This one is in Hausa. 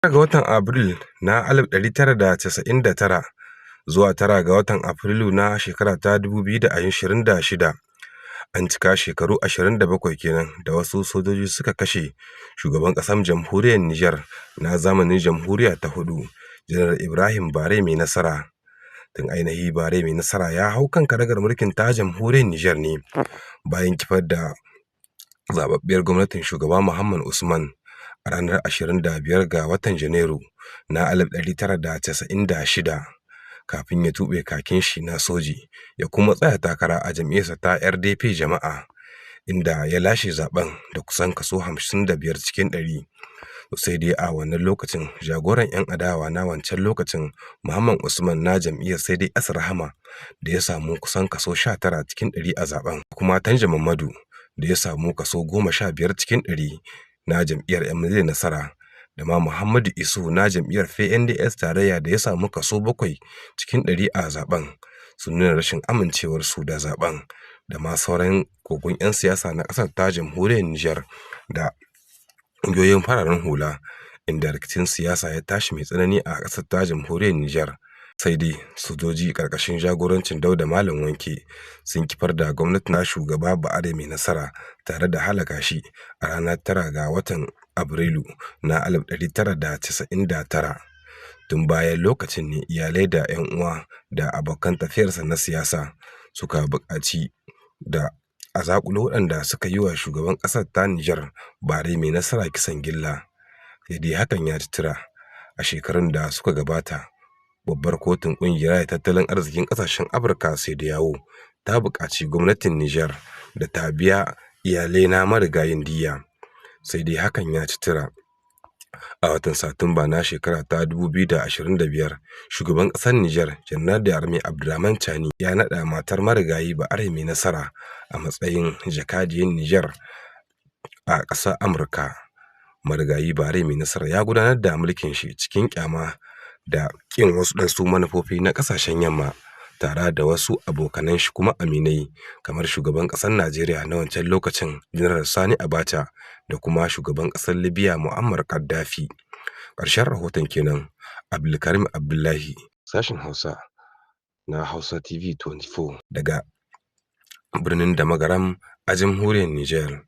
Ga watan Abril na 1999 zuwa 9 ga watan Afrilu na shekara ta 2026, an cika shekaru 27 kenan da wasu sojoji suka kashe shugaban ƙasar jamhuriyar Nijar na zamanin jamhuriya ta huɗu, Janar Ibrahim Bare Mai Nasara. Tun ainihi Bare Mai Nasara ya hau kan karagar mulkin ta jamhuriyar Nijar ne bayan kifar da zaɓaɓɓiyar gwamnatin shugaba Muhammad Usman a ranar 25 ga watan Janairu na 1996, kafin ya tuɓe kakin shi na soji ya kuma tsaya takara a jam'iyyarsa ta RDP Jama'a, inda ya lashe zaɓen da kusan kaso 55 cikin 100. Sai dai a wannan lokacin jagoran 'yan adawa na wancan lokacin, Muhammad Usman na jam'iyyar CDS Rahama, da ya samu kusan kaso 19 cikin 100 a zaɓen, kuma Tanja Mamadu da ya samu kaso 15 cikin 100 na jam'iyyar MND Nasara, da ma Muhammadu Isu na jam'iyyar PNDS Tarayya da ya samu kaso 7 cikin 100 a zaɓen, sun nuna rashin amincewarsu da zaɓen, da ma sauran gogaggun 'yan siyasa na ƙasar ta jamhuriyar Nijar da ƙungiyoyin fararen hula, inda rikicin siyasa ya tashi mai tsanani a ƙasar ta jamhuriyar Nijar. Sai dai sojoji ƙarƙashin jagorancin Dauda Malam Wanke sun kifar da gwamnatin na shugaba Ba'are Mai Nasara tare da halaka shi a ranar 9 ga watan Abrilu na 1999. Tun bayan lokacin ne iyalai da 'yan uwa da abokan tafiyarsa na siyasa suka buƙaci da a zaƙulo waɗanda suka yi wa shugaban ƙasar ta Nijar Bare Mai Nasara kisan gilla. Sai dai hakan ya ci tura. A shekarun da suka gabata, babbar kotun ƙungiyar raya tattalin arzikin ƙasashen Afirka CEDEAO ta buƙaci gwamnatin Nijar da ta biya iyalai na marigayin diyya. Sai dai hakan ya ci tura. A watan Satumba na shekara ta 2025, shugaban ƙasar Nijar, Janar da Army Abdurrahman Chani, ya naɗa matar marigayi Ba'are Mai Nasara a matsayin jakadiyar Nijar a ƙasar Amurka. Marigayi Bare Mai Nasara ya gudanar da mulkin shi cikin ƙyama da ƙin wasu ɗansu manufofi na ƙasashen yamma, tare da wasu abokanan shi kuma aminai kamar shugaban ƙasar Najeriya na wancan lokacin, Janar Sani Abacha, da kuma shugaban ƙasar Libya Muammar Gaddafi. Ƙarshen rahoton kenan. Abdulkarim Abdullahi, sashen Hausa na Hausa TV 24, daga birnin Damagaram a jamhuriyar Nijar.